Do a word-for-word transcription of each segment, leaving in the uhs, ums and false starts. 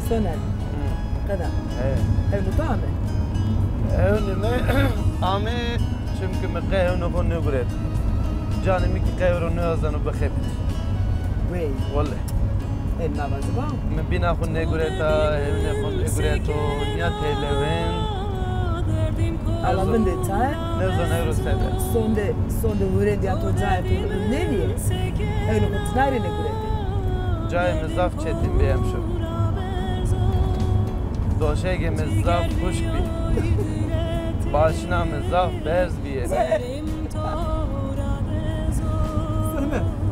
Soner. Hı. Qeda. He. Ewnê to ame? Ewnê mi ame, çimkî mi qe ewnê xo nêguret. Canê mi kî qe ewro nêwazeno bixebit. Wey. Wele. Ê, navazî va? Mi bîna xo nêgureta, ewnê xo nêgureto, nîya têlewên. Ala vindê çaye? Nêzon ewro sebe. Sonde, sonde hurêndîya to cayê to nêvîye? Ewnê xo tinay rê nêguretê? Cayê mi zaf çetin bî emşo. Doşegê mi zaf huşk bî. Başina mi zaf berz bîye. Seme.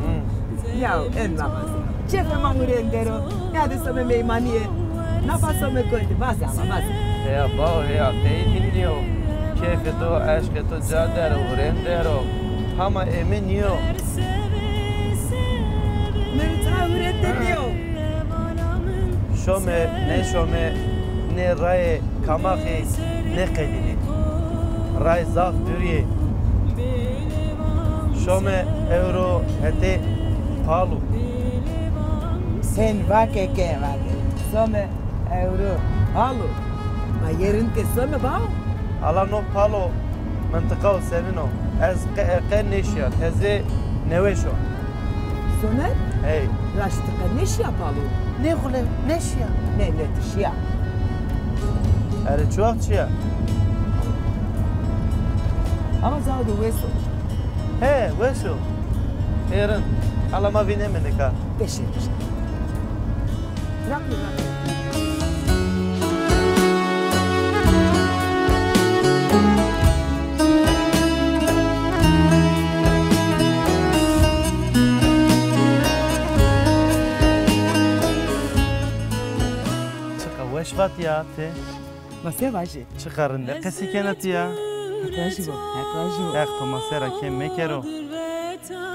Hı. Ya, en navazî. Çefe ma hurên der o. Ya de some meymanîye. Nafa some koy de. Vaze ama, vaze. Heya bao, heya. Teyî nîyo. Keyfê to, eşqê to ca der o, hurên der o. Hama ê mi nîyo. Mi rê ca hurên de nîyo. Şome, nêşome, nê rayê Kamaxî nêqedînê. Ray zaf dûrî yê. Şome ewro hetê Palo. Sen vake ke vake. Some ewro Palo. Ma yerîn ke some bao? Ala no Palo mintiqa o senin o. Ez qe, qe nêşîya. Teze newe şo. Soner? Hey. Raştî qe nêşîya Palo? Nê xule, nêşîya. Nê, nê, ti şîya. Erê, çi wext şîya? Ama zaf de wes o. He, wes o. Ê rind. Ala ma vîneme nika. Beşe, beşe. Bırak mı bırak? Çiqa weş vatîya ti. Ma se vajî? Çiqa rinde qesî kena ti ya. Heq rajî bo, Heq rajî bo. Heq to ma sera kêm mekero.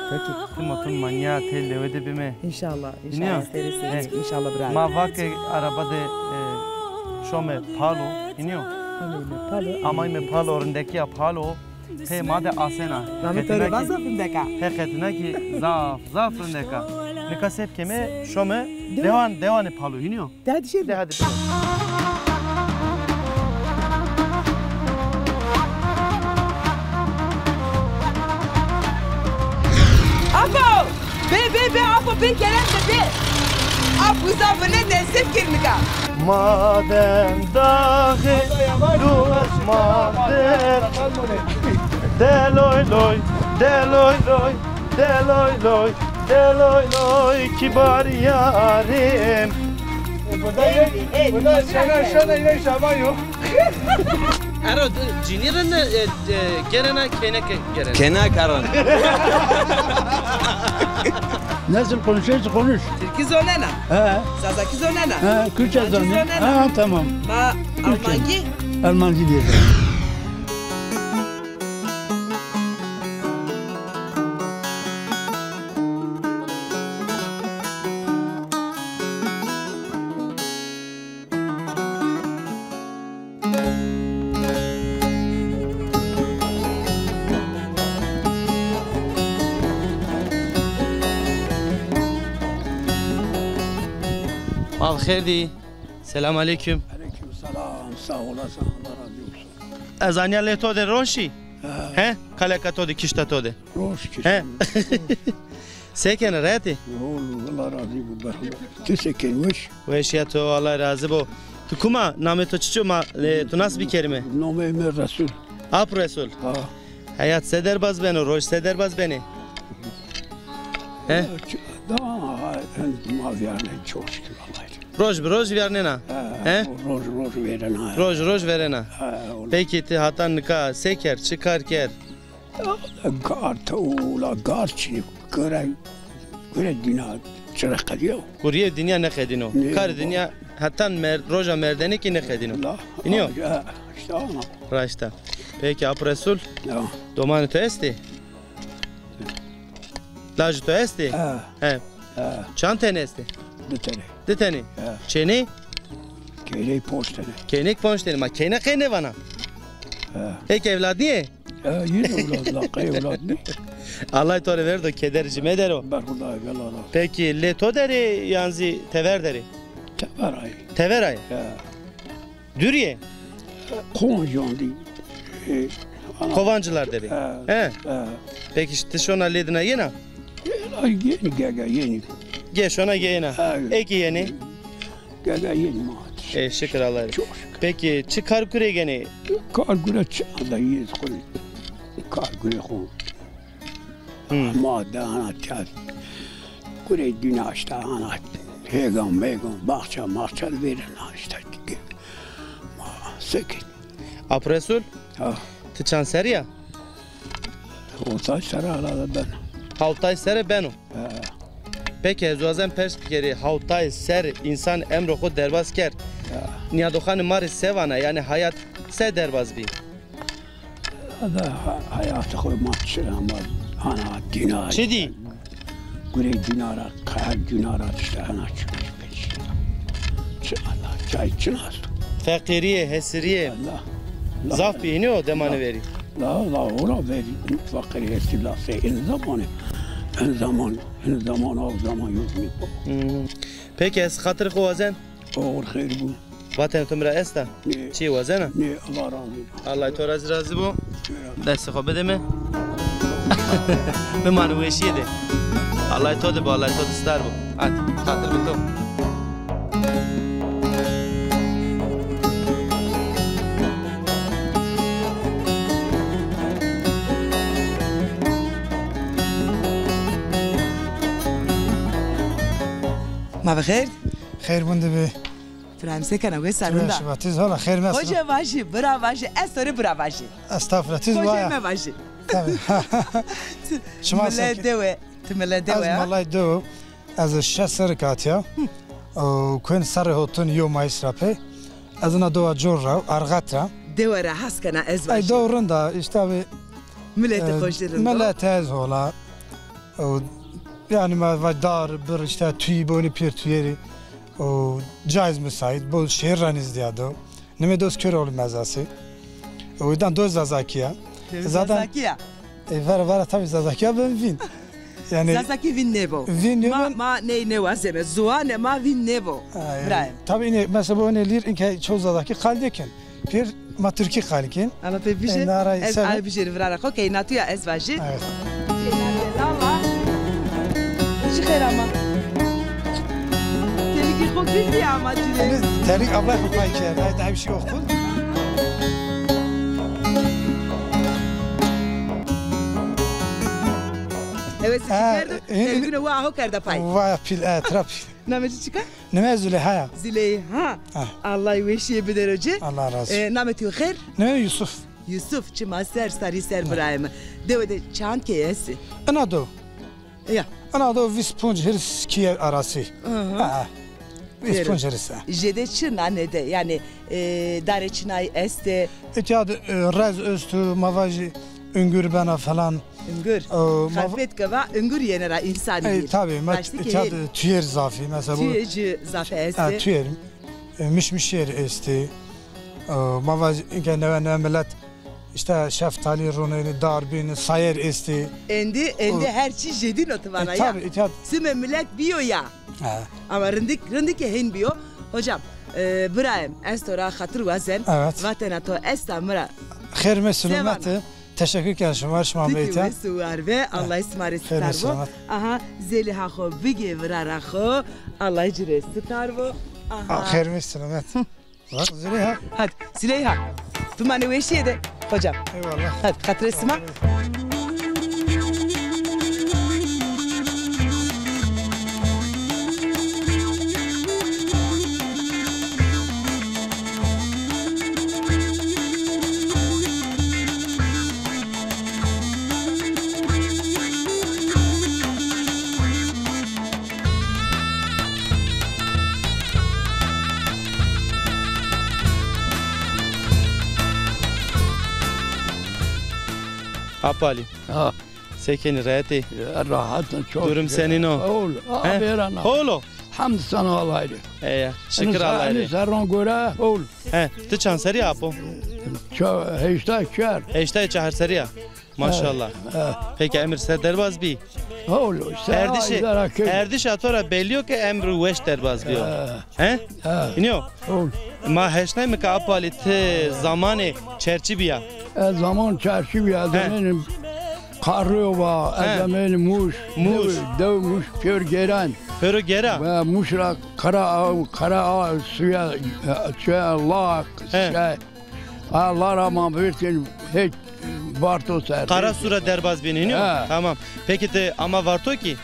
Peki. Tim û tim ma nîya tê lewê de bime. Înşallah, înşallah. Hînî yo? Serê serê. Înşallah bira. Ma va ke araba de, e, şome Palo, hînî yo? Amayme Palo. Amayme Palo, rindekîya Palo pê ma de asena. Namê to rê va zaf rindek a. He, qetina kî zaf, zaf rindek a. Nika se bikeme, şome dewan, dewanê Palo, hînî yo? De hadi şebi. De hadi şebi. Apo! Bê, bê, bê, apo, bê, kerem de, bê. Apo, uza vine de, se bikir nika. Madem daxê duman de, de loy loy, de loy loy, de loy loy. Deloy loy kibar yarim. E, burada, burada şöyle, şöyle yine şaban yok. Ero, cinî rinde, e, e, gerena, kêneke gerena. Kênek a rind. Nasıl konuşuyorsa konuş. Tirkî zonena. He. Zazakî zonena. He, Kürtçe zonena. Zonena. Ha, tamam. Ma Kürtçe. Almancî. Almancî diye. Ma bi xêr dî. Selam aleyküm. Aleyküm selam. Sağ olasın. Allah razı olsun. Ez aniya lê to de roşî? Ha. He? Kaleka to de, kişta to de. Roş kişta. He? Se kenî, rehet î? Ol, Allah razî bo, berxudar. Ti se kenî, weş? Weş ya to, Allah razî bo. Tu kum a? Namê to çiçî yo, ma, e, tu nas bikerîme? Namê mi Resul. Ap Resul. Ha. Heyat se derbaz beno, roj se derbaz benê? He? Ya, ç-, da, ha, ma vîyarnên, çok şükür Allah'a. Roj bi roj vîyarnena? Ha, he? Roj, roj vêrena. Roj, roj vêrena. Ha, öyle. Peki ti hatan nika se kerd, çi kar kerd? Ya, gar tewla, gar çinî, gore, gore dîna çi ra qedîyo? Gurîyê dinya nêqedîno. Nê, kar dinya hetan mer-, roja merdenî kî nêqedîno. La, hînî yo? Ha, işte ama. Raşt a. Peki, Ap Resul, ya, domanê to estê? Lajê to estê? Ha. He. Ha. Çand tenî estê? Di tenî. Di tenî? Ha. Çêney? Kêney ponc tenî. Kêney ponc tenî. Ma kêne qey nêvana? Ha. Eke ewlad nîyê? Ha, yine ewlad la, qey ewlad nî? Allah to rê verdo, keder jî medero. Berxudar, Allah razı. Peki, lê to der ê yan zî tever der ê? Teverayê. Teverayê? He. Dûrî yê? Koncondî. E, ana- Kovancılar de bî. He, he. Peki ti şona lê dina yena? Ay, yenî gege yenî. Ge şona ge yena. He. Eki yenî? Gege yenî ma. E, şikir Allah'a. Çok şükür. Peki çi kar gure genê? Kar gure çi? Allah yüz kuru. Kar gure xo. Hı. Ma de ana tiyat. Gure dina işte ana. Hêgan mêgan, baxça maxça verin işte. Ma sekin. Ap Resul, ha, ti çand serrî ya? Hewtay serre herhalde ben. Hewtay serre beno. He. Peki, ez wazen pers bikerî, hewtay serr însan emro xo derbaz kerd. He. Nîyadoxanê ma rê se vana, yanî hayat se derbaz bî? Ada ha-, hayatê xo ma çi ama ana dîna. Çi dî? Gurê dîna ra, kaya dîna ra işte ana çi. Çi ana, çay çi nasto. Feqîrîye, hesirîye. Allah. Zaf bî hînî o demanê verî. La, la, ora verî feqîrîye, hesirîye, la se en zamanı. En zaman, en zaman, av zaman yok mu? Hmm. Peki, ez xatirê xo wazen. Oxir xeyr bo. Vatena to mi ra esta? Nê. Çi wazena? Nê, Allah razı olsun. Allah to razı razı bo. Destê xo bide mi. Bimane weşîye de. Allah to de bo, Allah to de star bo. Hadi, xatir bi to. Ma bi xêr. Xeyr bûn de bî. Birayim, se kena, wes a, rind a? Şima, ti zî hola, xêr mest. Hoca vajî, bira vajî, ez to rê bira vajî. Estağfurullah, ti zî waya. Hoca me vajî. Tabii. Şima se kena? Mile dewe, ti mile dewe ya? Ez malay dewe, ez şeş serrî ke hatîya. Hı. O, kuên serrî hotun yo mayis ra pey. Ez ina dewa cor ra, Arxat ra. Dewe ra has kena ez vajî. Ay, dew rind a, işte abi. Mileti, e, xo jî rind o. Mileti ez hola. O, yanî ma va dar, bir, işte tüy, bonî pêr tuyerî. O, cayîz müsait, bo şehir ra nizdîya do. Nimê dost Köroğlu mezası. O yüzden dost Zazakî ya. Zaten Zazakî ya. E, vera, vera tabii Zazakî ya ben vîn. Yanî Zazakî vîn nêbo. Vîn nêbo. Ma, ma ney nêwazeme. Ziwanê ma vîn nêbo. Ay, Birayim. Tabii yine mesela bu ne lir inke çoğu Zazakî qal dekin. Pêr ma tirkî qal kên. Ama pê bijê, ez ay bijêrî virara xo, keynatuya ez vajî. Evet. Keynatela. Çi xêr ama. Telikî xo bildî ama cîrê. Telik ablay xo pay kerd. Ay, daha bir şey yok. Evet, sizi kerdo. Telikî wa ho kerda pay. Wa pil, e, tra pil. Namê ci çik a? Nime Züleyha ya. Züleyha. Ha. Allah weşîye bidero ci. Allah razı olsun. E, namê to xêr? Nime Yusuf. Yusuf, çima ser, sarî ser birayê mi. Dewe de çand key estî? Ina do. Ya. Ina do vîst ponc hîris kîye arası. Hı hı. Ha. Vîst ponc hîris. Jêde çi nanê de, yanî, e, darê çinay estê? Îtya de, e, rez esto, ma vajî ungür bena falan. Ungür. E, ma va- Xelfet ke va ungür yenê ra însanî. E, tabii, ma, raştî ke, îtya de tüyer zafî, mesela bu. Tüye ci zafî estê. Ha, tüyer. E, mişmişîyer estê. E, ma vajî inke newe newe millet işte şeftalî ronenî, dar bînî, sayer estê. Endî, endî her çî jêdîn o ti vana ya. E, tabii, îtya. Sime millet bîyo ya. He. Ama rindik, rindik ke hên bîyo. Hocam, e, birayê mi, ez to ra xatir wazen. Evet. Vatena to esta mi ra. Xêr me selamet. Teşekkür ken şima, şima meyta. Wes û war be, Allah sima rê sitar bo. Aha, Zeliha xo bigê virara xo, Allah ci rê sitar bo. Aha. Xêr me selamet. Bak Züleyha. Hadi Züleyha. Bimane weşîye de hocam. Eyvallah. Hadi xatirê sima. Apalî. Ha. Se kenî, rehet ê? Rahat, çok. Durum senîn o? Hol. He? Hol o? Hamd sana Allah'a. Eya. Şikir Allah'a. Serron göre hol. He, ti çand serrî apo? Heştay çar. Heştay çar serrî ya. Maşallah. He, he. Peki emir se derbaz bî? Hol, se Erdişê, idara key. Erdişa to ra belî yo ke emrû weş derbaz bîyo. He. He? He. Nîyo? Hol. Ma heşnaymî ke Apo Alî ti zamanê çerçî bîya. Ez zaman çerçî bîya, ez He. zamanê Karlîyo va, He. ez zamanê Mûş. Mûş. Dew, dew Mûş pêro gêren. Pêro gêra? Ve Mûş ra Kara Aw, Kara Aw, suya, suya lak, He. şey. Allah ra ma vertên hêt Varto ser. Kara Sura derbaz bînî, nîyo? He. Tamam. Peki ti ama Varto kî?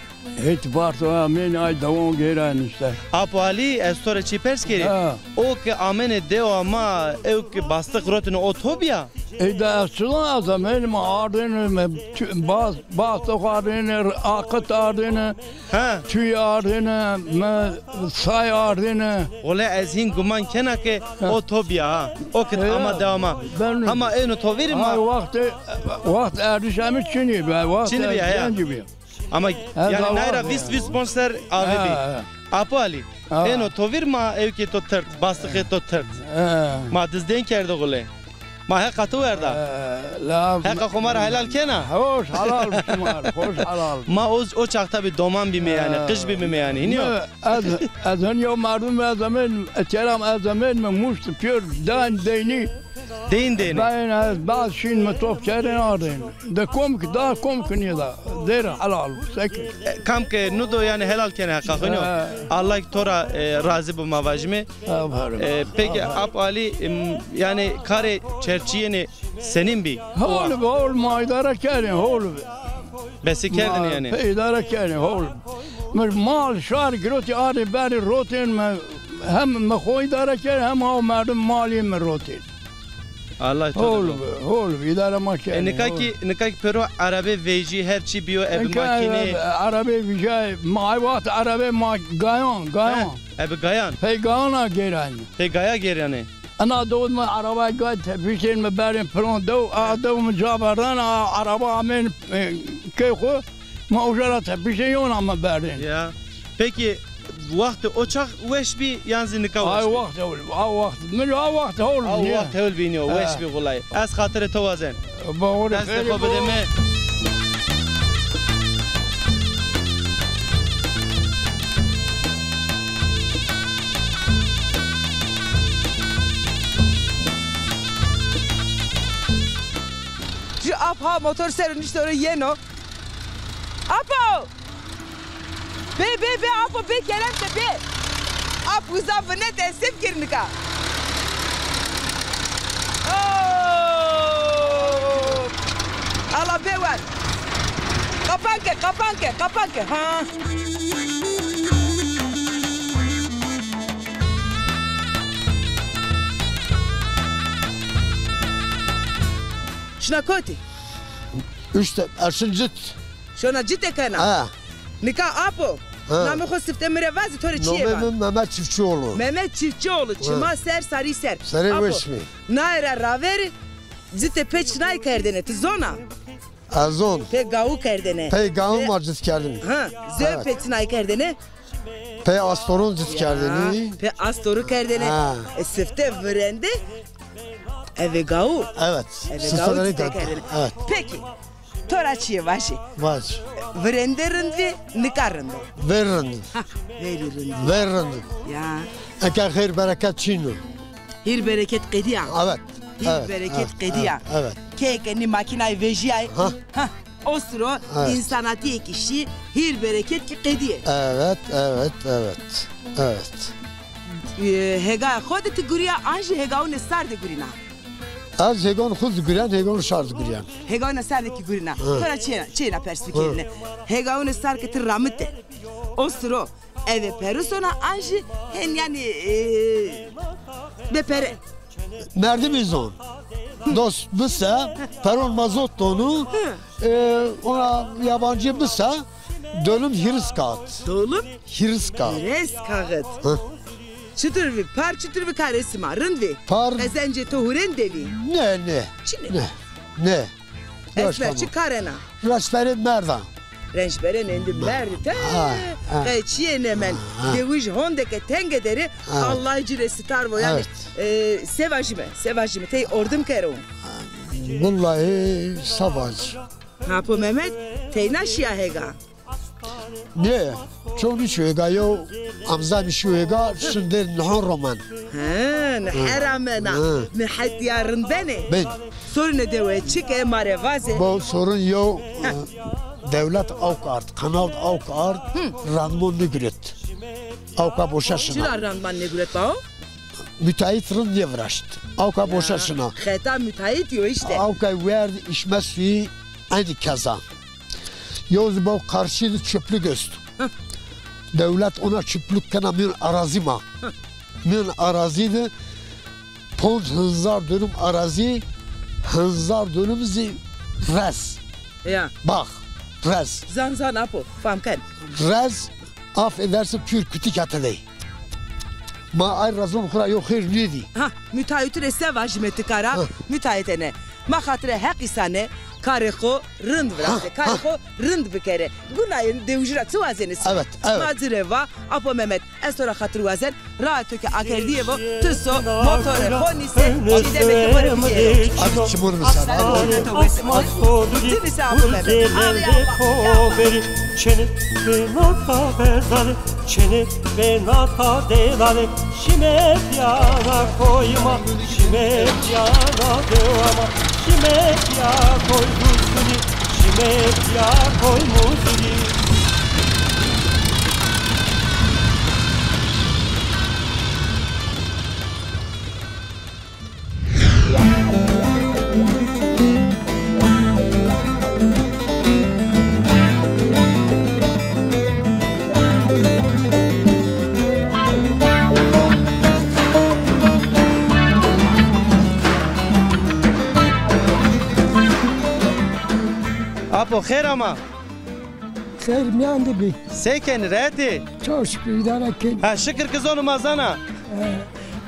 Hêt Varto amên ay dewon gêren îşte. Apo Alî, ez to rê çî pers kerî. He. O ke amêne dewa ma, ew ke bastix rotine, o to bîya? Ey de ez çilan ez amên, ma ardêne, me tü-, bas-, bastix ardêne, aqit ardêne. Ha. Tüy ardêne, mi say ardêne. Wele ez hîn guman kena ke Ha. o to bîya ha. O ke He. ama dewa ma. Ben Hama êno to vîrî ma. Ay, wext, wext Erdîşemî çinî bî, wext Çinî bîya, ya. Gencî bî. Ama yanî nayra vîst, vîst ponc ser ave bî. Ha, ha. Apo Alî, Ha. êno to vîr ma ew ke to tirt, bastixê to tirt. Ha. Ma dizdên kerdo gule. Ma heqa to werda. Ee, la, Heqa xo ma ra helal kena. Hoş helal şima, hoş helal. Ma o, o çaxta bî doman bîme yanî, Ee, qij bîme yanî. Hînî yo? Mi, ez, ez hin yew merdim ez amên, etyeram ez amên mi muşt pîyor dan deynî. Deyn deynî. Ben ez baz şîn mi top kerên ardên. De kom ki, da kom ki nîye da. Dêr helal, sekir. E, kam ke nudo yanî helal kene heqa xo nîyo. Ee. Allah to ra, e, razî bo ma vajîme. Aferin. E, peki Apo Alî, em, yanî karê çerçîyêne senîn bî? Hol bi, hol ma îdare kerdin, hol bi. Besî kerdin yanî? Pê îdare kerdin, hol. Mi mal şar girotî arê berê rotên mi, hem mi xo îdare kerdin, hem o merdim malî mi rotên. Allah to Hol bi, hol bi, îdare ma kerdin. E, nika kî, nika kî pêro erebe vejî, her çî bîyo, ebi makîne. Erebe vejî, ma ay wext erebe ma gayan, gayan. He, ebi gayan. Pey gayan a gêrenî. Pey gaya gêrenî. Ena dewd mi araba gay tepişên mi berên pilon dew, a dew mi ca berdan, a araba amên, e, key xo, ma uca ra tepişên yona mi berên. Ya. Peki, wextê o çax weş bî, yan zî nika weş bî? Ay wext hewl, a wext, mi a wext hewl bî. A wext hewl bînî yo, weş bî gulay. Ez xatirê to wazen. Destê xo bide mi. Ju ap ha motor ser o nişto ro yeno. Apo! Bê, bê, bê, Apo, bê, kerem ke, bê. Ap uza vinete, ez sêv kir nika. Oo! Ala bê wer. Qapan ke, qapan ke, qapan ke. Ha. Şina kotî? Îşte, ez şin cit. Şona cite kena. Ha. Nika Apo, ha, namê xo sifte mi rê vazî, to rê çîyê van? Nomê mi Mehmet Çiftçioğlu. Mehmet Çiftçioğlu, ha, çima ser sarî ser. Serê weş mi. Apo, naye ra ravêr citê pê çinay kerdêne, ti zona? Ez zon. Pê gawu kerdêne. Pey gawu ma cit kerdêne. Ha, zon pê çinay kerdêne? Pê astoron cit kerdêne. Pê astoru kerdêne. Ha. E, sifte virende, eve gawu. Evet. Eve gawu cite kerdêne. Evet. Peki. To ra çîyê vajî. Vaj. Virende rind vî, nika rind o? Ver rind. Ha, verî rind. Ver rind. Ya. Eke xeyr bereket çin o. Hîr bereket qedîya. Evet. Hîr bereket qedîya. Evet. Keyê ke nî makînayê vejîyay. Ha. Ha. O siro însanatîye kî şî, hîr bereket kî qedîye. Evet, evet, evet. Evet. E, hêgayê xo de ti gurîya an jî hêgawunê sar de gurîna? Ez hêgan xo zî gurîyan, hêgan şar zî gurîyan. Hêgawunê sar de kî gurîna. Hı. To ra çê-, çêna pers bikerîne. Hı. Hêgawunê sar ke ti ramite, o siro eve perusona an jî hen yanî, e, bêpere? Merdimî zon. Dost bise, peron mazot donu, hı, e, ona yabancı bise, dönüm hîris kağıt. Dönüm? Hîris kağıt. Hîris kağıt. Hı. Çitur vî? Par çitur vî, karê sima? Rind vî? Par. Qezencê to hurêndê vî? Ne, ne. Çinê? Ne. Ne. Esmer çi karena? Reçberê merda. Reçberê nêndi merdi. Te qeçîyê nêmen. Dewij honde ke tenge derê, Allah ci rê sitar vo. Yanî, e, se vajîme, se vajîme. Tey ordim kero. Wellahî se vajî. Apo Mehmet, teyna şîya hêga? Nê, ço nişî êga, yew amza nişî êga, şin dê nihon romen. He, nihe ramena. Hı. Nihe tîya rind benê. Ben. Sorunê dewe çik e, ma rê vaze. Bo sorun yew, e, dewlet awk ard, kanal awk ard, randman nêguret. Awka boşa şina. Çira randman nêguret bao? Müteahhit rind nêviraşt. Awka boşa şina. Xeta müteahhit yo îşte. Awka werd, içme suyu, aynı keza. Yew zî bo karşî de çöplük esto. Dewlet ona çöplük kena mîyon arazî ma. Mîyon arazî de ponc hezar dönüm arazî, hezar dönüm zî rez. Ya. Bak, rez. Zan zan apo, fam ken. Rez, affedersin, pür kütük atıley. Ma ay rezon xura yo xêr nêdî. Ha, müteahhit rê se vajîme ti kara? Ha. Müteahhitene. Ma xatirê Heq îsane, karê xo rind virase, karê xo rind bikere. Gunayê dewicî ra çi wazenê sima? Evet, evet. Ma ci rê va, Apo Mehmet, ez to ra xatir wazen, rae to ke akerdîye vo, ti so, motore xo nîse, çîdeme ke xo rê bicêro. Abi çimon mi sana. Ti nîse Apo Mehmet. Abi Allah. Çênê bênata xezale, çênê bênata delale, şîme pîyana koyî ma, şîme pîyana dewa ma, şîme pîya koy Duzgunî, şîme pîya koy Muzirî. Apo, xêr ama. Xeyr mîyan de bî. Se kenî, rehet î? Çok şükür, îdare kenî. Ha, şikir ke zonê ma zana. He.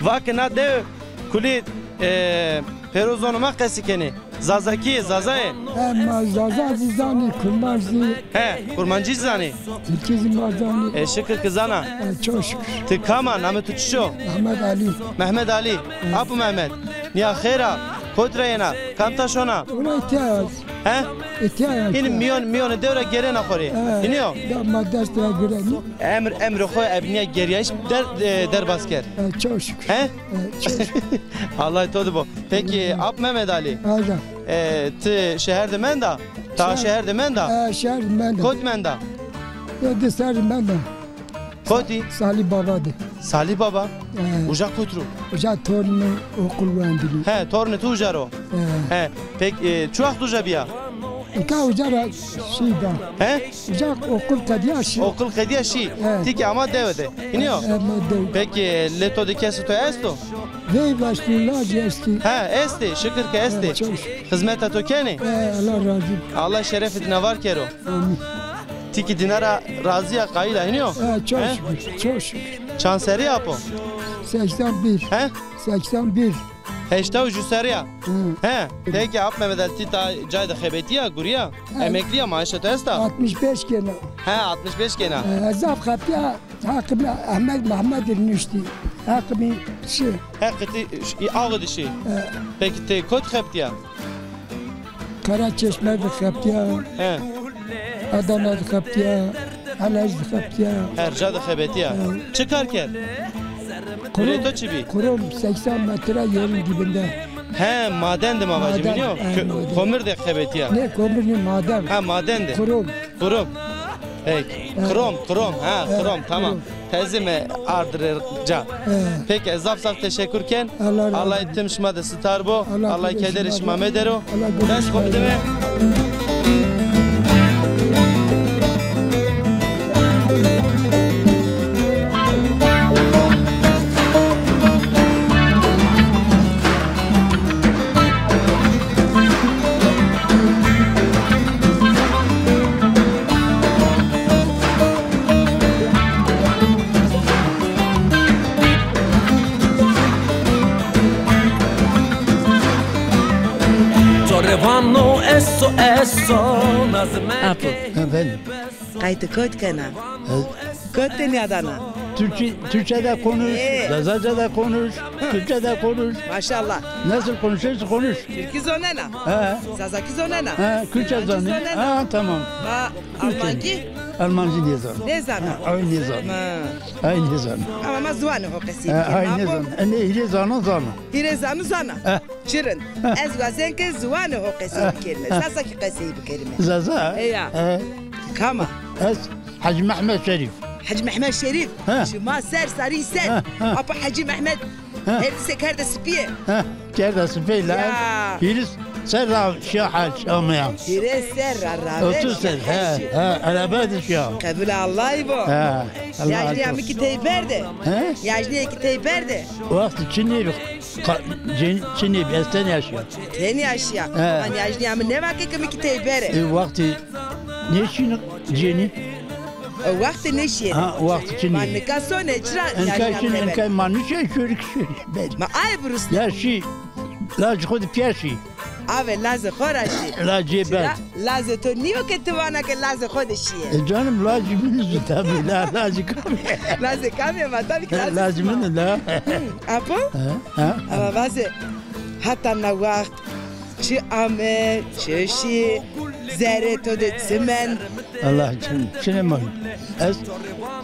Va ke na dew kulî, e, pêro zonê ma qesî kenê. Zazakî yê, Zaza yê. He, ma Zaza zî zanî, Kurmanc zî. He, Kurmancî zî zanî. Tirkî zî ma zanî. E, şikir ke zana. He, çok şükür. Ti kam a, namê to çiç o? Mehmet Ali. Mehmet Ali. He. Apo Mehmet. Nîya xêr a? Kot ra yena? Kam taş ona? Ona îtya. He? Îtya ya. Hînî mîyon, mîyonê dew ra gêrena xo rê. He. Hînî yo? Da ma dest ra gireni. Emr, emrê xo eb nîya gêrayîş der, e, derbas kerd. E, çok şükür. He? E, çok şükür. Allah to de bo. Peki, Ap Mehmet Ali. Aynen. E, ti şeher de menda? Ta şeher de menda? E, şeher de menda. Kot menda? Ya de ser menda. Kotî? Salih Baba de. Salih Baba? He. Uca kot ro? Uca tornê mi okul wendilî. He, tornê to uca ro? He. He. Pek, e, çi wext uca bîya? Nika uca ra şî da. He? Uca okul qedîya şî. Okul qedîya şî. He. Ti kî ama dewe de. Hînî yo? He, ma dewe. Peki, lê to de kesê to esto? Veyv estî, lajî estî. He, estê, şikir ke estê. He, çok şükür. Xizmeta to kenê? He, Allah razî. Allah şerefê dina var kero. Amîn. Ti kî dina ra razî ya, qayîl a, hînî yo? He, çok şükür, çok şükür. Çand serrî apo? Seksen bir. He? Seksen bir. Heşta û ju serrî ya. Hı. He. Peki Ap Mehmet Ali, ti ta cay de xebetîya, gurîya? He. Emeklî ya, maaşê to esta? Altmış beş kena. He, altmış beş kena. He, zaf xebetîya, heqê mi Ehmed Mehmed nuştî. Heqê mi şi. Heqê ti, aw de şi. He. Peki ti kot xebetîya? Karaçeşme de xebetîya, he, Adana de xebetîya, Elazığ de xebetîya. Her ca de xebetîya. He. Çi kar kerd? Gurê to çi bî? Kurum, seksen metre yerin dibinde. He, maden de ma vajî, bînî yo? He, maden. Komir de xebetîya. Ne, komir ne, maden. Ha, maden de. Kurum. Kurum. Hey, he. Krom, krom. Ha, he, krom, tamam. Krom. Tezîme ard rê ca. He. Peki, ez zaf zaf teşekkür ken. Allah razı olsun. Allah tim şima de sitar bo. Allah kederê şima medero. Dest xo bidime. Apo. Efendim? Qaytê kot kena? E, kot de nîyadana? Türkçe, Türkçe de konuş, e, Zazaca da konuş, hı, Türkçe de konuş. Maşallah. Nasıl konuşuyorsun konuş. Türkü zonena? He. Zazaki zonena? He, Kürtçe zonena. Ha, tamam. Ha, Kürtçe. Almanki? Almancî nêzano. Nêzano? Ha, ay nêzano. Ma. Ay nêzano. Ama ma ziwanê xo qesey bikerîme. Ha, ay nêzano. E, nê hîrê zanon zano. Hîrê zano zana. Eh. Çi rind. Eh. Ez wazen ke ziwanê xo qesey bikerîme. Eh. Zaza kî qesey bikerîme. Zaza? Eya. Eh. Kam a? Ez Hacı Mehmet Şerîf. Hacı Mehmet Şerîf. He. Şima ser sarî ser. He, he. Apo Hacı Mehmet. He. Herdîse kerde sipî yê. He. Kerde sipî la. Ya. Hîris ser ra şiya hac ameya. Hîrê ser ra ra. Otuz ser. He, he. Erebe de şiya. Qebul Allahî bo. He. Yajnîya mi kî tey berde. He? Yajnîya kî tey berde. Wextî çinê bi. Çinê bi. Ez tenê şiya. Tenê şiya. He. Ma yajnîya mi nêvake ke mi kî tey bere. E, wextî nêşîne cenî. E, wextî nêşîyêne. Ha, wextî çinî. Ma nika sonê çira. Enka çin, enka ma nişe şorî ki şorî. Beri. Ma aye birusne. Ya şî, lacê xo de pîya şî. Ave lazê xo ra şî. Lacê berd. Lazê to nîyo ke ti vana ke lazê xo de şîye. E canım, lacê min zî tabî, la, lacê kamî? Lazê kamî ma tabî ki lazê. Lacê min la. Apo? Ha, ha. Ama vaze, hata na wext çi ame, çi şî, zerrê to de çi mend? Allah çin, çinê ma. Ez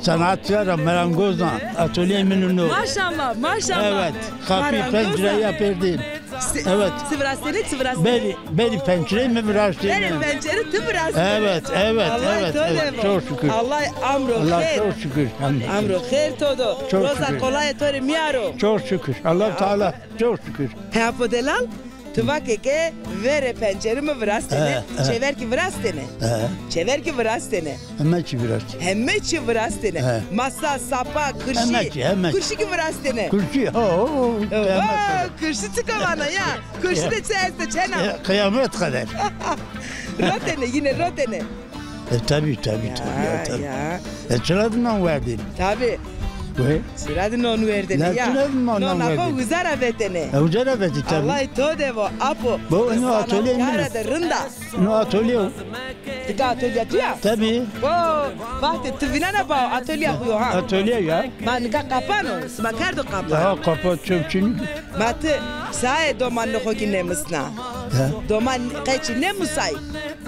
sanatçî ra merangoz a, atölyeyê min o. Maşallah, maşallah. Evet, kapî, pencereya perdî. Evet. Çi virastenê, çi virastenê? Berî, berî pencereyê mi viraştêne. Berî pencere ti virastenê. Evet, evet, evet, evet. Çok şükür. Allah amro xêr. Allah çok şükür. Amro xêr to do. Roza kolayê to rê mîyaro. Çok şükür. Allah Teala çok şükür. He apo delal, ti vake ke verê pencere mi virastenê, çêver kî virastenê. He. Çêver kî virastenê. Heme çî viraştêne. Heme çî viraştêne. He. Masa, sapa, kirşî. Heme çî, heme çî. Kirşî kî viraştêne. Kirşî, ho, ho, ho. Kirşî çika vana ya? Kirşî de çi esto, çena? Ya, qîyamet qeder. Rotêne, yine rotêne. E, tabî, tabî, tabî, ya, tabî. E, çira de non werdêne. Tabî. Çira de non werdêne ya. Çira de non werdêne. Nona xo uza ra vetêne. E, uza ra vetî, tabî. Allahî to de vo, apo. Bo, no atolye mi. Kara de rind a. No atolye. Nika atolya tu ya? Tabî. O, vaxtê ti vînena bao, atolya xo yo ha. Atolya ya. Ma nika qapan o, sima kerdo qapan. Ya qapan, çöp çinî. Ma ti saê domanê xo kî nêmisna. Ya. Doman qeçî nêmusay.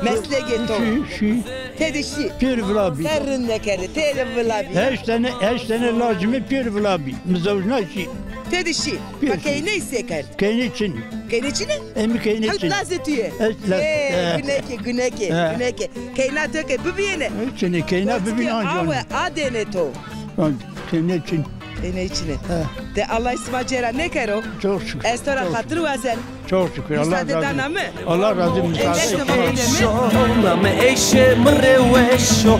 Meslekê to. Şî, şî. Tede şî. Pêr vila bî. Qe rind nêkerde, tede vila bî. Heşt tene, heşt tene lacê mi pêr vila bî. Mi zewjna şî. Tede şî. Ma keyney se kerd? Keyney çinî. Keyney çinî? E, mi keyney çinî. Lazê tu yê. E, guneke, guneke, guneke. Keyna to ke bibîyêne. E, çinî, keyna bibîyêne ancî. Awe, a dêne to. Keyney çinî. Keyney çinî. He. De Allah sima cêra nêkero. Çok şükür. Ez to ra xatir wazen. Çok şükür. Allah razı olsun. Müsaade dana mi? Allah razı olsun. Müsaade. Eyşo, name eyşe mi rê weş o.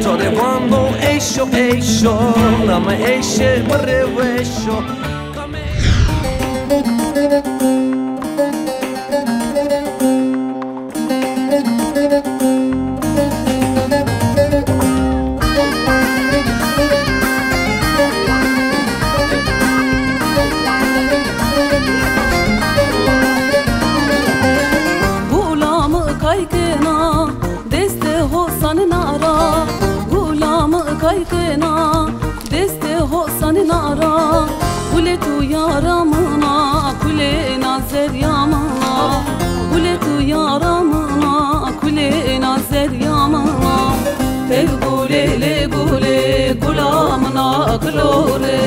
To rê vano eyşo, eyşo, name eyşe mi rê weş o. Gulamî kay kena, destê ho sanina ra. Gulamî kay kena, destê ho sanina ra. Kulê tu yara min a, kulê na zerya min a. Kulê tu yara min a, kulê na zerya min a. Tev gulê lê gulê, gula min a gilo rê.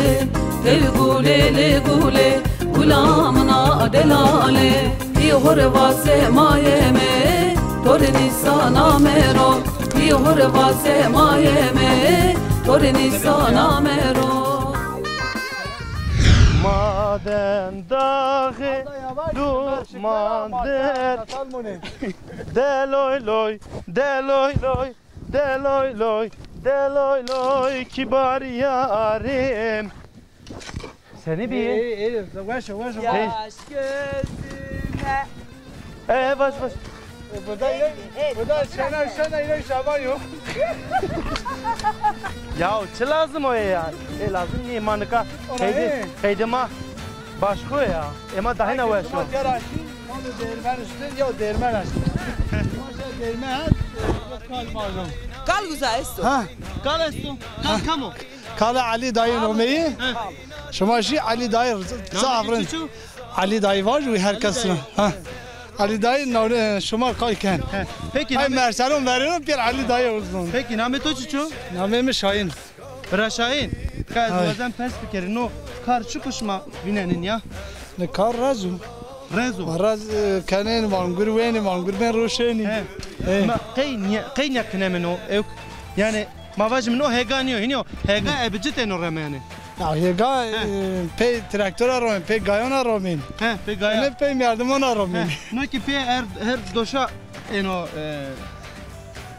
Tev gulê lê gulê, gula min a delalê. Bî hore vase mayeme, to rê nîsa namero. Bî hore vase mayeme, to rê nîsa namero. Maden daxê duman der. De loy loy, de loy loy, de loy loy, de loy loy, kibar yarîm. Senî bî? Ey, ey, ey, weş o, weş o. Yaş gözüme. E, baş, baş. E, burada, burada şena, şena, yine şaban yok. Ya, çi lazim o ya? E, lazim nî, ma nika qeydê, qeydê ma başko ya. E, ma daha ne weş o. Değirmen üstü, ya değirmen açtı. Değirmen, e, kal mazlum. Kal uza esto. Ha. Kal esto. Kal kam o? Kala Elî dayî nomeyî. He. Şima şî Elî dayî zaf rind. Elî dayî vaj wî her kes ra. Ha. Elî dayî navê şima kay ken. He. Peki, ay namê Merselon verêno pêr Elî dayî o zon. Peki, namê to çiço? Namê mi Şahin. Bira Şahin, ka ez wazem pers bikerî, no kar çiqo şima vînenên ya? Ne kar rez o. Rez o. Ma rez, e, kenên, vangur wênî, vangur bên roşenî. He. He. Ma qey nîya, qey nîya kinemên o ewk? Yanî ma vajîmin o hêga nîyo, hînî yo. Hêga ebe ci têno remeyene. Ya hêga, he, e, pey traktora romên, pey gayona romên. He, pey gaya. Ne pey merdimona romên. He. No ki pey her, her doşa êno, e,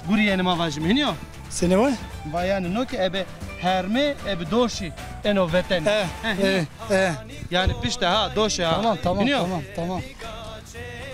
gurîyenî ma vajîm. Hînî yo? Senî wa? Va yanî no ki ebe hermê, ebe doşî êno veten. He, he, he. Yanî pişte ha, doşe ha. Tamam, tamam, tamam, tamam.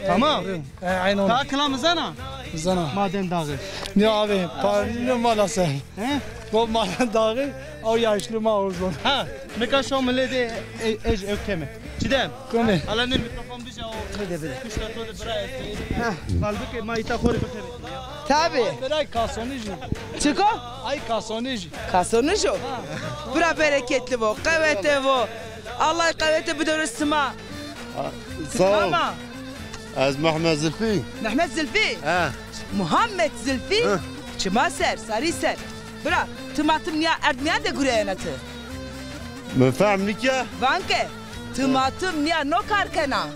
Tamam. E, aynen. Ta kilamî zana? Zana. Maden Dağı. Ne abi, parlino mala se. He? Bu Maden Dağı, o yaşlı ma o zon. Ha, nika şo milê de, e, ej, ew keme. Çiğdem. Kome. Ala ne mikrofon bije o. Bide, bide. Kuşta to de bira etti. Ha. Kaldı ki ma îta xo rê bixebetî. Tabi. Beray kasonij o. Çiko? Ay kasonij. Kasonij o. Bira bereketli vo, qewete vo. Allah qewete bidero sima. Ha, sağ ol. Tamam. Ez Mehmet Zilfî. Mehmet Zilfî? He. Muhammed Zilfî? He. Çima ser, sarî ser. Bira, timatim nîya erd nîya de gureyena ti? Mi fehm nîke. Vanke, timatim nîya no kar kena.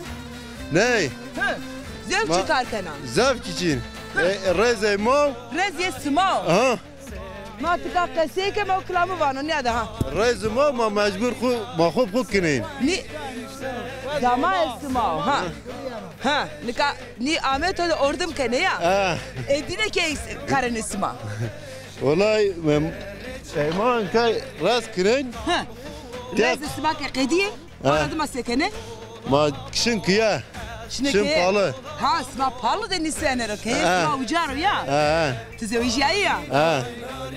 Ney? Hı. Zewçî kar kena. Zewçî çin. Hı. E, e, rêzê ma. Rêzê sima. Aha. Ma tika qesey ke ma o kilamî vano nîya de ha. Rêzê ma, ma mecbur xu, ma xu xu kinên. Nî dama ez sima o ha. Ha, nika nî ame to de ordim kenê ya. Ha. E dîne ke karenê sima. Wellay, em, Seyman kay rast kirin. Ha. Tek- Rêzê sima ke qedîye, ha, ora dima se kenê? Ma kişin kiye. Şine kiye. Kişin palı. Ha, sima palı de nîsenero. Keye, ha, sima uca ro ya. Ha. Ti zewejîyayî ya? Ha.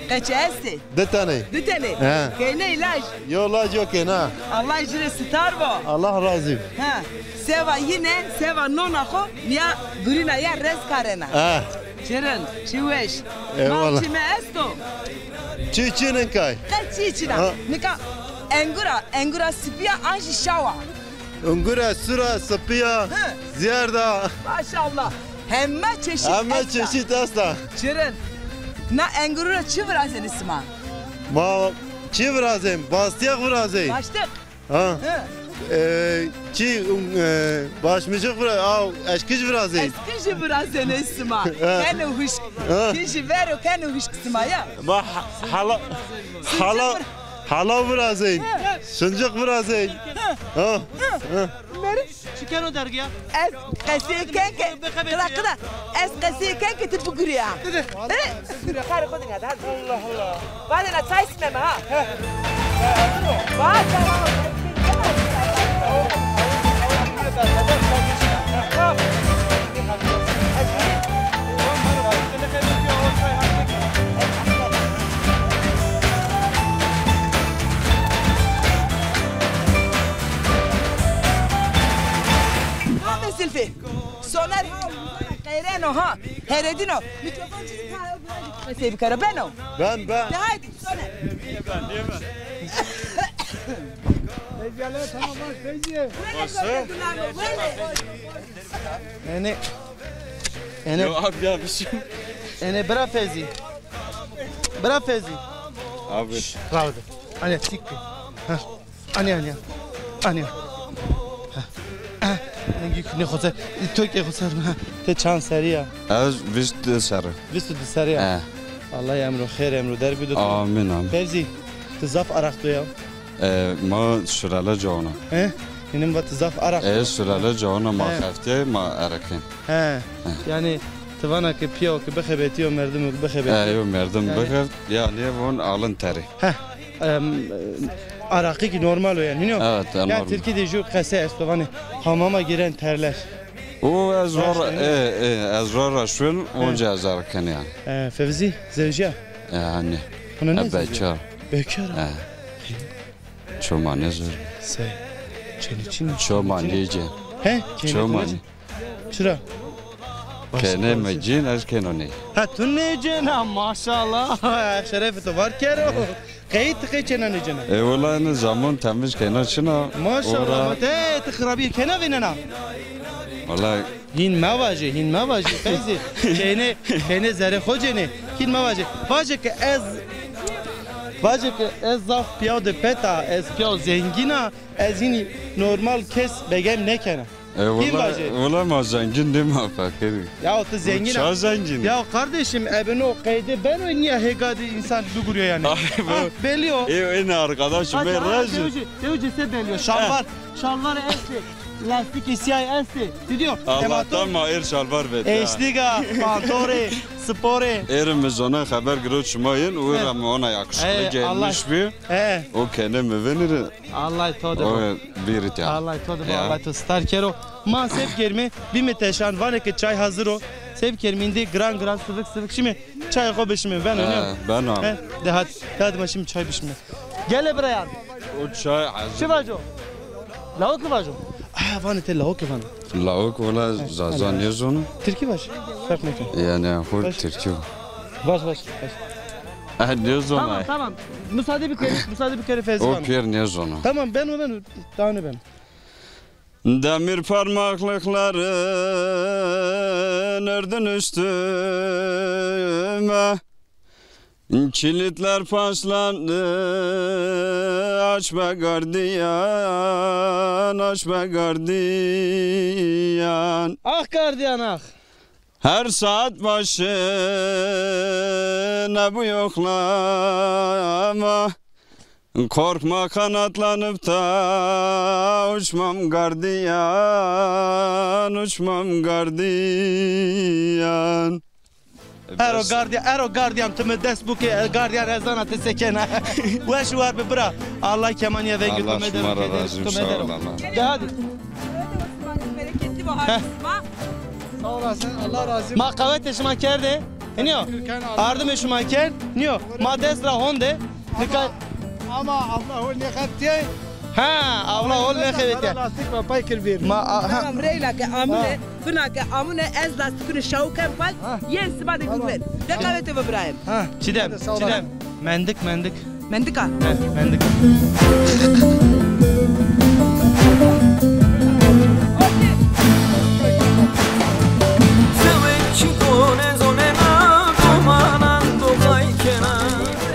Qeçe estê? Di tenê. Di tenê? Ha. Keyne laj? Yo laj yo keyna. Allah ci rê sitar bo. Allah razî. Ha. Seva yine, seva nona xo, nîya gurîna ya rez karena. Ha. Çi rind, çi weş. Eyvallah. Mal çîme esto? Çi çin in kay? Qe çî çin a. Ha. Nika engura, engura sipî ya an jî şaw a? Engura sur a, sipî ya, hı, zîyerd a. Maşallah. Heme çeşit esta. Heme çeşit esta. Çi rind. Na enguru ra çi virazenê sima? Ma çi virazên? Bastîyeq virazên. Baştiq. Ha. Hı. E, çi, e, başmijix vira-, a, eşkij virazên. Eşkij virazenê sima. Ha. Keno huşk. Ha. Ti jî vero keno huşk sima ya. Ma ha-, hala, hala, hala virazên. Ha. Şincik virazên. Ha. Ha. Ha. Meri. Çi keno dergiya? Ez qesey ken ke, qida, qida. Ez qesey ken ke ti bigurîya. Dede. Dede. Karê xo dîna de, hadi. Allah Allah. Badê na çay sîme mi ha? He. Bak, tamam. Hadi Zülfü. Soner ha, qeyreno ha, heredino. Mikrofon çizip ha, qesey bikero. Beno. Ben, ben. De haydi, Soner. Feyzi, tamam, bak, Feyzi. Böyle koydu lan o, böyle. Ene, ene. Yo abi ya, bir şey. Ene, bira Feyzi. Bira Feyzi. Abi. Şş, bravo de. Ane, siktir. Ha. Anîya, anîya. Anîya. Ha. Ha. Engî kunê xo ser. To kê xo ser. Ha. Ti çand serrî ya? Ez vîst di serrî. Vîst di serrî ya. He. Allah emro xêr, emro derg bido to. Amîn, amîn. Fevzî, ti zaf araq do ya. E, ma şurele cawna. He? Hinim va ti zaf araq do. E, şurele cawna ma, he, xeftîye ma araqên. He. He. Yanî ti vana ke pîyawo ke bixebetîyo, merdimo ke bixebetîyo. E, yo merdim bixeft, yanî von alın teri. He. Em, araqî kî normal o yanî, hînî yo? Evet, e, normal. Ya tirkî de jû qese esto, vanê hamama giren terler. O ez rora, e, e, ez rora şun, onca ez araqen yanî. E, Fevzî, zewjîya? E, hanî. Hona ne zewjîya? Bekar. Bekar. E. Çoma nêzor. Se. Çenî çin. Çoma nêcên. He? Çoma nê. Çira? Kenê mi cên, ez keno nê. Ha, tu nêcên ha, maşallah. Şerefê to var kero. Qey ti qey çêna nêcêna? E, wela ene zaman temiz kena çina. Maşallah, ma te ti xirabîye kena vênena? Wela Hîn mevajê, hîn mevajê Feyzî. Keynê, keynê zerê xo cênê. Hîn mevajê. Vajê ke ez, vajê ke ez zaf piyaw de peta, ez piyaw zengîn a, ez hînî normal kes begem nêkena. E, hîn vajê. Wela ma zengîn nîma, feqîr. Ya ti zengîn a. Ça zengîn? Ya kardeşim, ebe no qeyde beno, nîya hêga de însan bigurîyo yanî. Ah, belî yo. E, en arkadaşım, e, razî. Tewcî, tewcî se belî yo. Şalvar, şalvar estê. Lastîkê sîyay estê. Ti dîyo? Allahtan ma êr şalvar vete. Eşlîga, pantorê, sporê. Êr mi zona xeber giro şima yin, û ra mi ona yakışıklı gelmiş bi. O kene mi viniri. Allah to de bo. O bîrit ya. Allah to de bo, Allah to star kero. Ma se bikerîme, bîme teşan, vanê ke çay hazir o. Se bikerîme, îndî giran giran, sivik sivik şîme, çayê xo bişîme. Beno, nîyo? Beno. He, de hadi, de hadi ma şîme çay bişîme. Gele birayan. O çay hazir. Çi vaco? Lawikî vaco? Ah, vanê te lawikî vanê. Lawik wela zaza nêzono. Tirkî vaj. Ferq nêkeno. Yanî xo tirkî. Vaj, vaj, vaj. Ah, nêzono. Tamam, tamam. Müsaade bikerî, müsaade bikerî Feyzî. O pêr nêzono. Tamam, beno, beno. Daha ne beno? Demir parmaklıkların ördün üstüme. Kilitler paslandı, aç be gardiyan, aç be gardiyan. Ah gardiyan ah. Her saat başına bu yoklama. Korkma kanatlanıp da uçmam gardiyan, uçmam gardiyan. Ero gardiyan, ero gardiyan, ti mi dest buke, e, gardiyan ez zana ti se kena. Weş û war bi bira. Allah kemanîya vengî tu medero. Allah şima ra razî, sağ ol Allah. De hadi. Bereketli bahar kısma. Sağ olasın, Allah razı olsun. Ma qewetê şima kerde. Nîyo. Ardimê şima kerd. Nîyo. Ma dest ra honde. Nika. Ama abla hol nêxebitîyay. Ha, abla hol nêxebitîyay. Lastik ma pay kir bir. Ma, a, ha. Tamam, reyna ke amune, fina ke amune, ez lastikune şawu ken pay, yen siba de gurmen. De qewete bi birayim. Ha. Çiğdem, Çiğdem. Mendik, mendik. Mendika. He, mendika.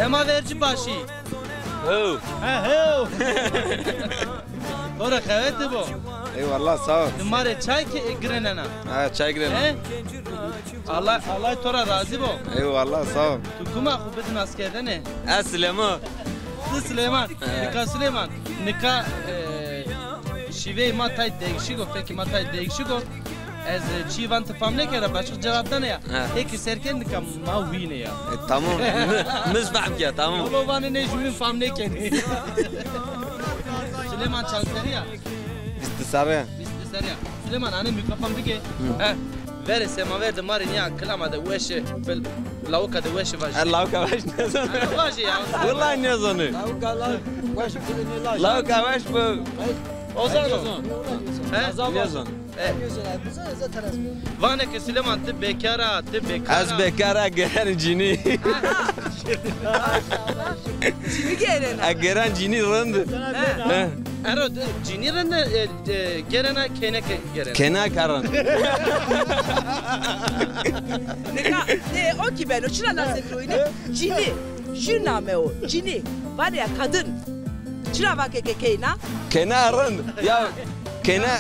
Ema verci başî. Ho. He, ho. Bora qewete bo. Eyvallah, sağ ol. Ti ma rê çay ke-, girenena. Ha, çay girenena. He? Allah, Allah to ra razî bo. Eyvallah, sağ ol. Tu kuma xu bidin askerdene? Ez Silêman. Ti Silêman. He. Nika Silêman. Nika, e, şîveyê ma tay değişik o, fekê ma tay değişik o. Ez, e, çî van ti fam nêkera, başka cevap dane ya. He. Eke serken nika ma wîne ya. E, tamam. Miz fam ya, tamam. Olo vanê ne jûmin fam nêkenê. Silêman çal serî ya. Vîst serre. Vîst serre ya. Silêman, anê mîkrofon bigê. Hı. He. Verê semaverde ma rê nîya kilama de weşe, bil-, lawika de weşe vajî. E, lawika weş nêzano. Vajî ya. Wellahî nêzano. Lawika la-, weş bi nê laj. Lawika weş bi. Ozan o. He? Nêzano. E. Vanê ke Silêman ti bekar a, ti bekar a. Ez bekar a, gêren cinî. Cinî gêren a. E, gêren cinî rind. He. He. Ero de, cinî rind, e, e, gêren a, kêneke gêren a. Kêneke rind. Nika, e, o kî beno, çira lase kiroyîne? Cinî. Jü name o, cinî. Vanê ya kadın. Çira vake ke keyna? Kêna rind. Ya, kêna.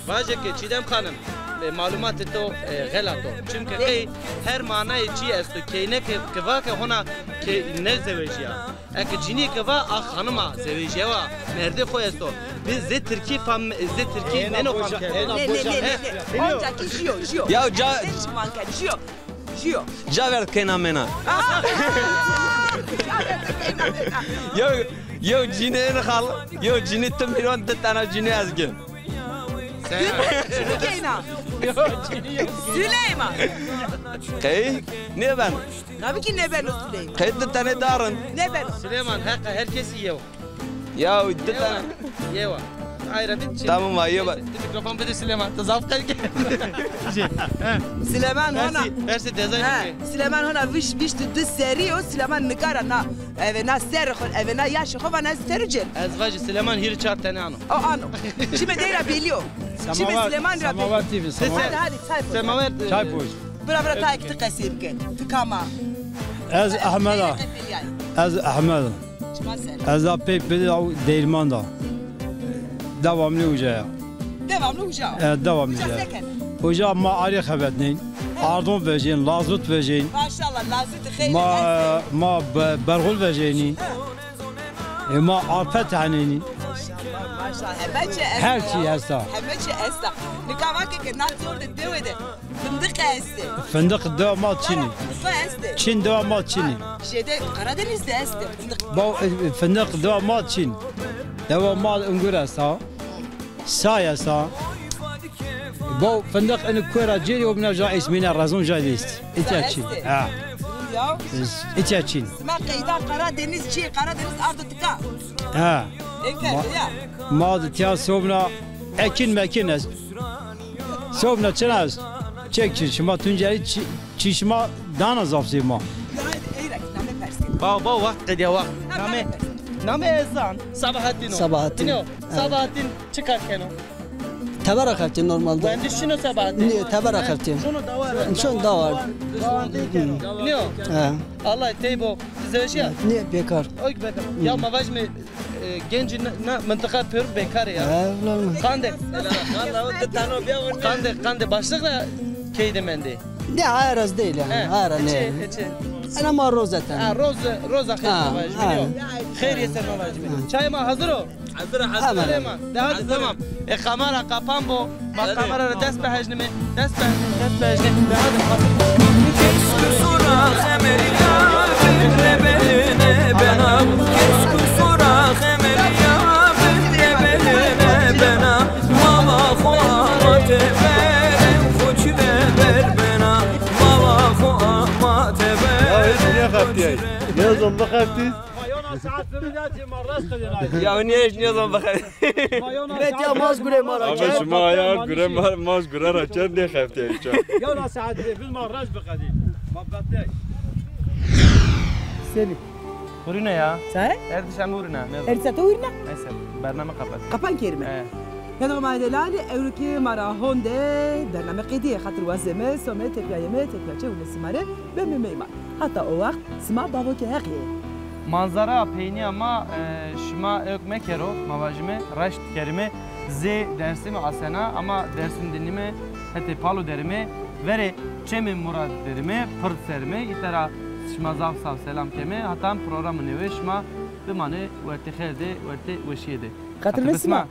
Vaje ke Çiğdem Hanım, e, malumatê to, e, xelat o. Çimke qey her manayê çî esto. Keyneke ke, ke va ke hona ke nêzewejîya. Eke cinî ke va a xanima zewejîyewa, merdê xo esto. Bi zê tirkî fam, zê tirkî nêno fam kerdene. Nê, nê, nê, nê, nê. Onca kî jîyo, jîyo. Ya ca- Zê çiman ke jîyo. Jîyo. Ca ver keyna mena. Yew, yew cinî en xal, yew cinî ti mîron, di tane cinî ez gin. Sen. Keyna. Süleyman. Qey nêben. Tabii ki nêbeno Süleyman. Qey di tane darin. Nêbeno. Süleyman, heqa herkesî yew. Ya di tane. Yewa. Hayra, bir şey. Tamam, ayı bak. Bir mikrofon bir de Süleyman. Zaf kayık. Süleyman hona. Versi, versi dezay. Ha, Süleyman hona viş, viş di serî o, Süleyman nikara na. Eve na ser xo, eve na yaş xo, vana ez teru cen. Ez vajî Süleyman hîrî çar tene ano. O ano. Çime deyra belî o. Çime Süleyman ra belî. Semaver T V, semaver. Hadi, hadi, çay koy. Semaver. Çay koy. Bira, bira, ta ki ti qesê bike. Ti kam a? Ez Ehmed a. Ez Ehmed a. Çima ser? Ez a pey pey de Dêrman da. Devamlı uca ya. Devamlı uca? E, devamlı uca. Uca se kenê? Uca ma arê xebetnên. Ardon vejên, lazut vejên. Maşallah, lazut xeyr. Ma, ma be-, berxul vejênî. E, ma arpe tehnênî. Maşallah, maşallah. Heme çi esta. Her çi esta. Heme çi esta. Nika vake ke na zor de dewe de. Fındık estê. Fındık dewa ma çinî. Fındık estê. Çin dewa ma çinî. Şeyde, Karadeniz'de estê fındık. Baw, e, fındık dewa ma çin. Dewa ma ungur esta. Say esta. Baw, fındık ini kuera cêrî o bina ja ismine razon ja list. İtya çin. Estê. Ha. Ya. İtya çin. Sima qeyda Karadeniz çi, Karadeniz ardo tika. Ha. Enker ya. Ma de tiya sobna ekin mekin est. Sobna çina est. Çek çi, şima Tuncelî çi, çi şima dana zaf zê ma. Baw, baw, wext qediya wext. Name, name ezan. Sabahattin o. Sabahattin. Bino, Sabahattin çi kar keno? Tebera xeftî normalde. Wendiş çino Sabahattin? Niye, tebera xeftî. Şunu da var. Şunu da var. Bino. He. Allah teybo. Zewjiya? Niye, bekar. Oy, bekar. Ya ma vajme E, gencî na, na mintiqa pêro bekar e ya. He, ulan. Qande. Qande, qande başlık da keyde mendê. De ayra ez değil yani. He, ayra ne? Eçe, eçe. Ena ma roz eten. Ha, roz, roza xeyr ma vajî. Xeyr yeter ma vajî. Çay ma hazır o. Hazır, hazır. Hemen. De hadi, tamam. E, kamera kapan bo. Ma kamera ra dest bihejnime, dest bihejnime, dest bihejnime. De hadi, hadi. Kes kusura xemel ya, binde beline bena. Kes kusura xemel ya, binde beline bena. Mama xo amate berem, xo çi ver bena. Mama xo amate berem. Ya hiç niye xeftiyay? Ne zaman bixeftîz? Ma yona saet bir de ma rast qedinay. Ya niye hiç niye zaman bixeftîz? Betiya maz gure ma ra kerd. Abi şima ya gure ma-, maz gure ra kerd, ne xeftê ça. Ya na saet de biz ma raz biqedî. Ma betey. Seni. Hurine ya. Sen? Erdişan hurine. Erdişan to hurine? Neyse, bername kapat. Kapan kerime. He. Ya da ma delali, ewro ki ma ra honde bername qedîye, xatir wazeme, some, tepiyayeme, tepiya çe û nesimare, beme meyman. Hata o wext sima bavo ke heq yê. Manzara peynîya ma, e, şima ewk mekero, ma vajime, reşt kerime, zê Dersimî asena, ama Dersim dinîme, hetê Palo derime, verê Çemê Murad derime, pird serime, îta ra şima zaf zaf selam keme, hatan programê newe şima bimane wertê xêr de, wertê weşîye de. Xatir bisma.